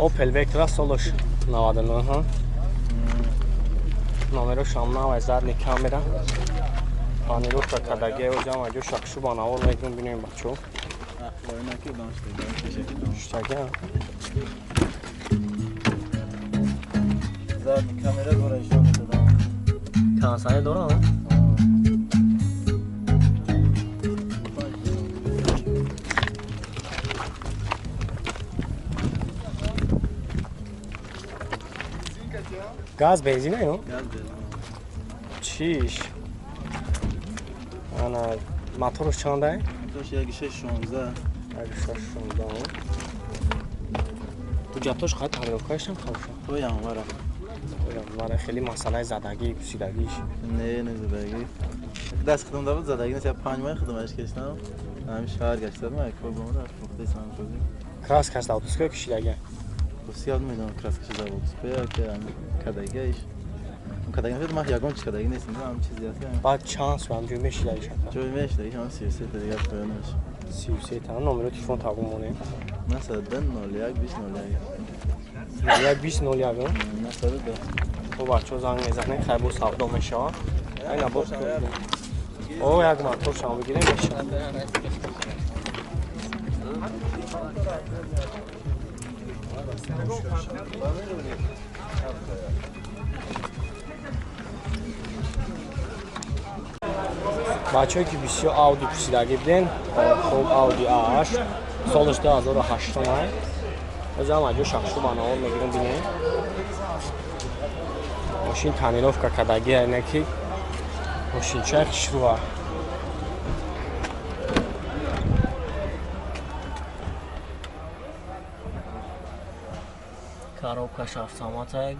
Opel Vectra солаш 99 ҳа. Номерош ҳам навай, задний камера. Тонировка кардагия, озам аҷо шакшу ба навор мегирем, бинем бачо. Штага. Задний камера дора, ишон медодам. Кансане дора? Газ бензина ё? Газ бензин. Чиш? Ана моторш чандай? Моторш 1616. 1616. Ҳуҷҷатош қай, тонировкаашам хороша? То январа. То январа, хеле масъалаи задагӣ, пусидагиш? Не, задагӣ. Даст худам да буд, задагӣ нест, 5 моҳ худамаш кашидам. Ҳамин шаҳр гаштам, як кор бомада, фурӯхтаи самсозӣ. Краскаш заводской кишидагӣ? Русия медонам, краскаш заводской, ки кадагиаш. Кадагӣ набуд, ман ягон чиз кадагӣ нест, ҳам чизи аст. Баъд чанд сӯ ҳам ҷой мешидаги шака? Ҷой мешидаги, ҳам 33 та дигар поёнаш. 33 та. Номеро телефон табу монем. 902 01 20 01. 01 20 01. 902. Хуб, бачаҳо, занг мезанем, хай бо савдо мешавад. Айна бо о як моторшам бигирем, мешавад. Бачаҳое ки бисёр Ауди пурсидагӣ буден, хуб, Ауди А8 солаш 2008 ай. Озам аҷо шахшу ба навор мегирем, бинем. Мошин тонировка кардагӣ, айна ки мошинчаи хушрӯа. Коробкаш автомата.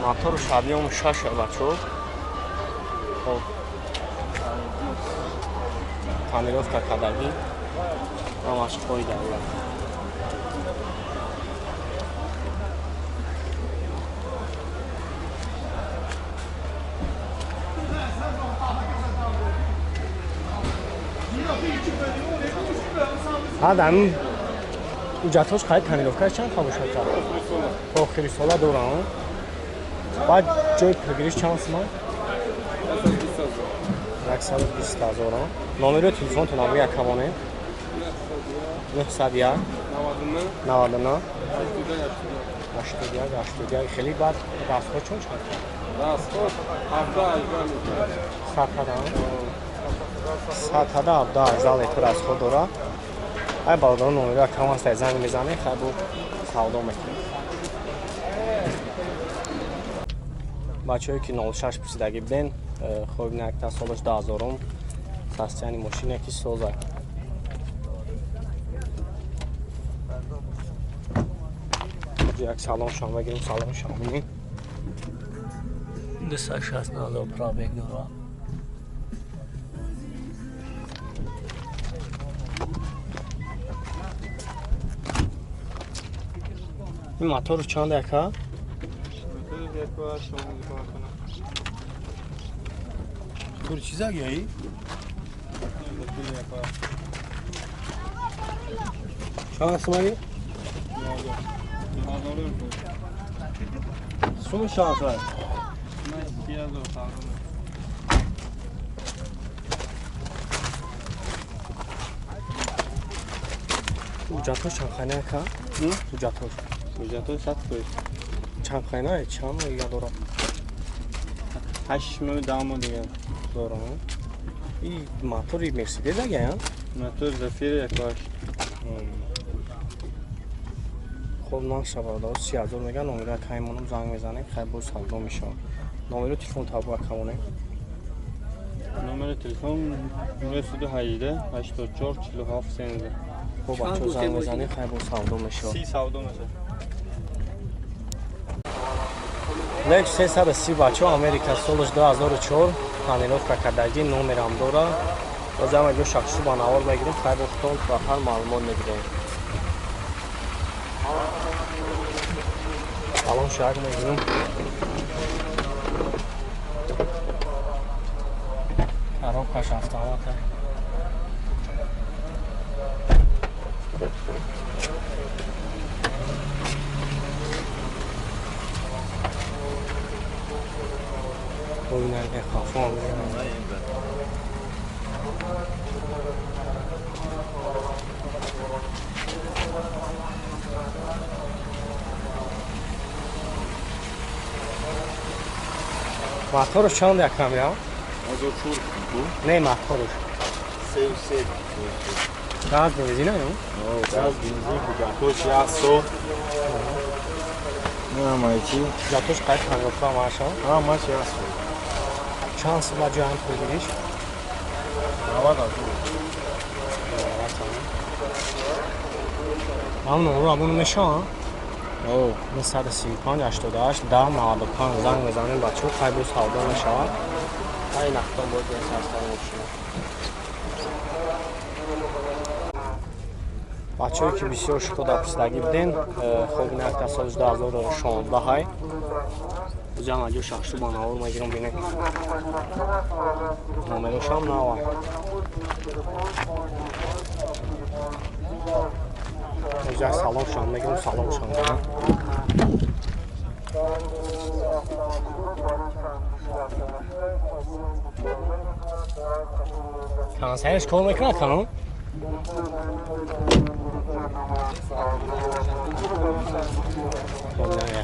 Мотору объёму шаша, бачо. Хоб, тонировка кардагӣ, ҳамаш қоида. Ҳад ҳамин ҳуҷҷатҳош қайд, тонировкаш чанд хабошад? То охири сола дорам. Баъд ҷои пулгириш чанд сума? 120 ҳазор. Номерои телефонтон ам якамонем. 901 99 81 81. Хеле баъд расход чон чанд? Расход 17 литр. Сатҳада? Сатҳада 17 литр расход дора. Ай бародарон, номеро якам аст, занг мезанем, хай бо савдо мекунем. Бачаҳое ки 06 пурсидагӣ буден, хоб, якта солаш 2000, состояние мошина ки соза. Як салоншон бигирем, салоншон бинем. 260 пробег дора. Ин мотору чанд, яка? Тур чиза гияи? Чанд сумаги? Сумма чанд сумаги? Ҳуҷҷатҳош чанд хайна, яка? Ҳуҷҷатҳош? Ҳуҷҷатҳош 100%. Чанд хайна? Чанд моҳига дорад? 8 моҳ, 10 моҳ дигар. Дорам. И мотори Мерседес ага, я? Мотор Зафира 1.8. Хоб, наша бародар, 30 000 меган, номера каймонум, занг мезанем, хай боз савдо мешавад. Номеро телефон табу акамонем. Номери телефон 918 84 47 13. Хоб, бачаҳо, занг мезанем, хай боз савдо мешавад. 30 савдо мешавад. Лексус 330, бачаҳо, Америка, солаш 2004, тонировка кардагӣ, номерам дора. Бозам аҷо шахсу ба навор мегирем, хай бо худтон ба ҳар маълумот мегирем. Салон. шак мегирам. Коробкаш автомата. Бубинед, хафон. Моторш чанд якам я? Не, моторш. 3. Газ бензин ё? Газ бензин, ҳуҷҷатош як сол. Намайчи. Ҳуҷҷатош қайд панҷоҳ маша? Ҳамаш як сол. Чанд сум ҷамъ пул гириш? 90 ҳазор. Ман номро абон мешавам? 935 88 10 95 занг мезанем бачаҳо, қайбу савдо мешавад. Ай нахтон боз сарсар мошина. Бачаҳое ки бисёр Шкода пурсидагӣ буден, хоб инакта соли 2016 ҳай. Ҷам аҷо шахшу ба навор мегирам, бинед. Номерошам навай. Оҷа саломшон мегирам, саломшон. Кондиционерш кор мекунад канон?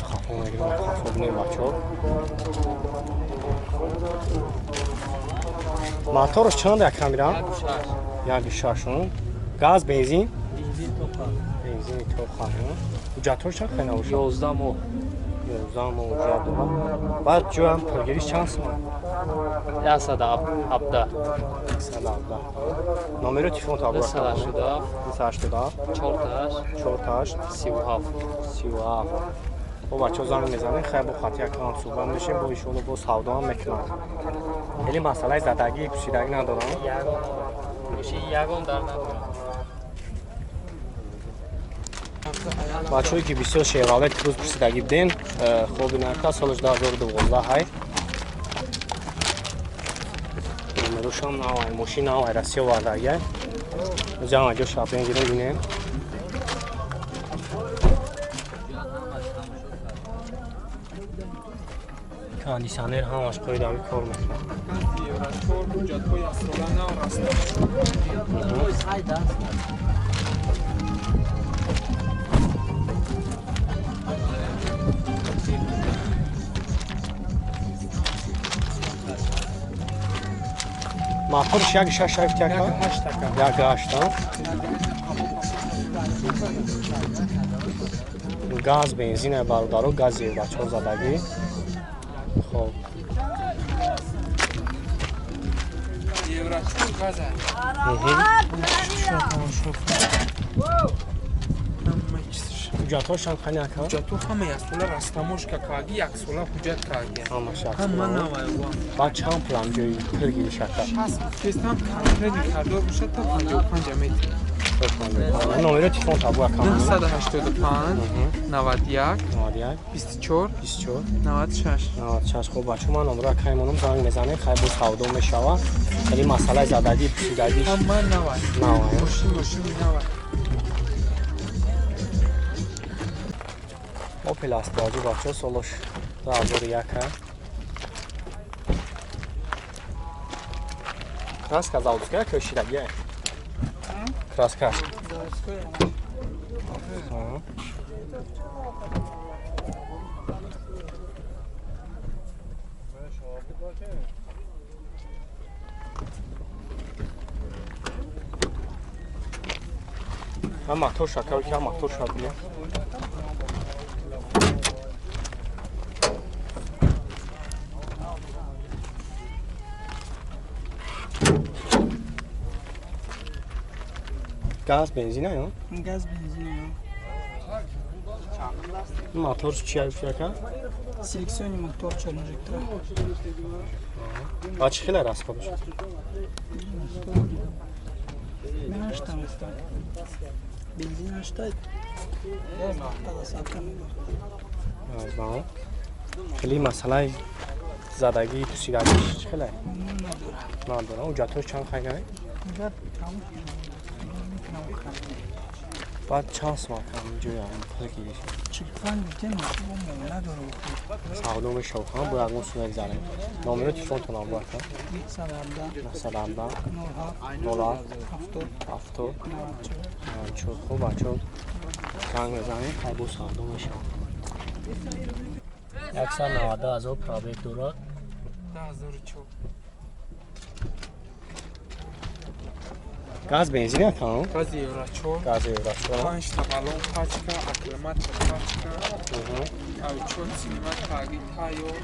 Хафо мегирам, хафо бинем бачаҳо. Моторш чанд якам мирам? 1.6. Газ, бензин? Бензини тоқа. Ҳуҷҷатҳош чанд хел набошад? 11 моҳ. 11 моҳ ҳуҷҷат дорад. Баъд ҷоям пулгириш чанд сум? 117. 117. Номери телефон табор. 987 987 48 48 37 37. Бо бачаҳо занг мезанем, хайр бо хати якам суҳбат мешем, бо иншоалло бо савдо ҳам мекунанд. Хеле масъалаи задагӣ, пӯшидагӣ надорам. Мошин ягон дар надорам. Бачаҳое ки бисёр Шевролет Круз пурсидагӣ буден, хоб инакта соли 2012 ҳай. Номерошам навай, мошин навай, Россия овардагиай. Ҷам аҷо шапен гирем бинем. Кондиционер ҳамаш қоидави кор мекунад. Моторш 1.6 яка? 1.8. Газ бензин бародаро, гази бачаҳо задагӣ. Хоб. Ҳуҷҷатҳошам қани ака? Ҳуҷҷатҳо ҳама яксола растаможка кааги, яксола ҳуҷҷат кааги. Ҳамаш Ҳама яксола. навай ва. Баъд чанд пулам ҷои пул гириш ака? 60 тестам конкретни кардор бошад то 55 метр. Номери телефон табу ака? 985 91 91 24 24 96. 96. Хоб бачаҳо, ман номро акай монам, занг мезанем, хайр бо савдо мешавад. Хеле масъалаи задагӣ, пӯшидагӣ Ҳама навай. навай. Мошин мошини навай. Opel Astra бачаҳо солаш 2001. Краска заводская кӯшидагӣ? Краска. Ҳам мотор шакар ки ҳам мотор шабия. Газ бензин ё? Газ бензин ё. Мотор чи яка? Селекционный мотор чор инжектора. А чи хеле расходш? Ҳашта места. Бензин ҳашта. Та досадка мебарад. Аз хеле масъалаи задагӣ, пусидагиш чӣ хеле? Надорад. Надора. Ҳуҷҷатҳош чанд хайгай? Ҳуҷҷат тамом мекунам, харидем. Баъд чанд сомат ҷоя пул гириш? 45 гуфтем, бо муомила дорад. Савдо мешавад, ҳа, бо ягон сум мегзарем. Номери телефонтонам бо ака. 117 917 07 07 70 70 94. 94. Хуб, бачаҳо, занг мезанем, хай, бо савдо мешавад. 192 000 пробег дорад. 2004. Газ, бензин акам? Гази евро 4. Газ евро 4. Панҷ та баллон пачка, аккумулятор пачка, авчот синимат таги тайёр,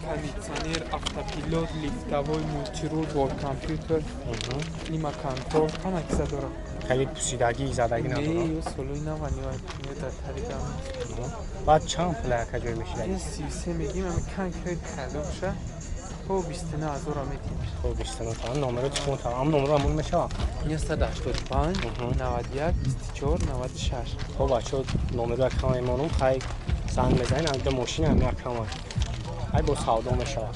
кондитсионер, автопилот, лифтовой, мультирул бо компютер, климат-контроль, ҳама чиза дорад. Хеле пусидагӣ, задагӣ надорад? Не, ё солои нава ниё дар тарикам. Баъд чанд пул ака ҷой мешидаги? Ин 33 мегим, ами конкрет карда боша, то 29 ҳазора метем. Хуб, 29 та. Номеро телефон та ам номеро ҳамон мешавад? 985 91 24 96. Хуб, бачаҳо, номеро якам мемонам, хай, занг мезанед. Анда мошина ам якама, ай, бо савдо мешавад.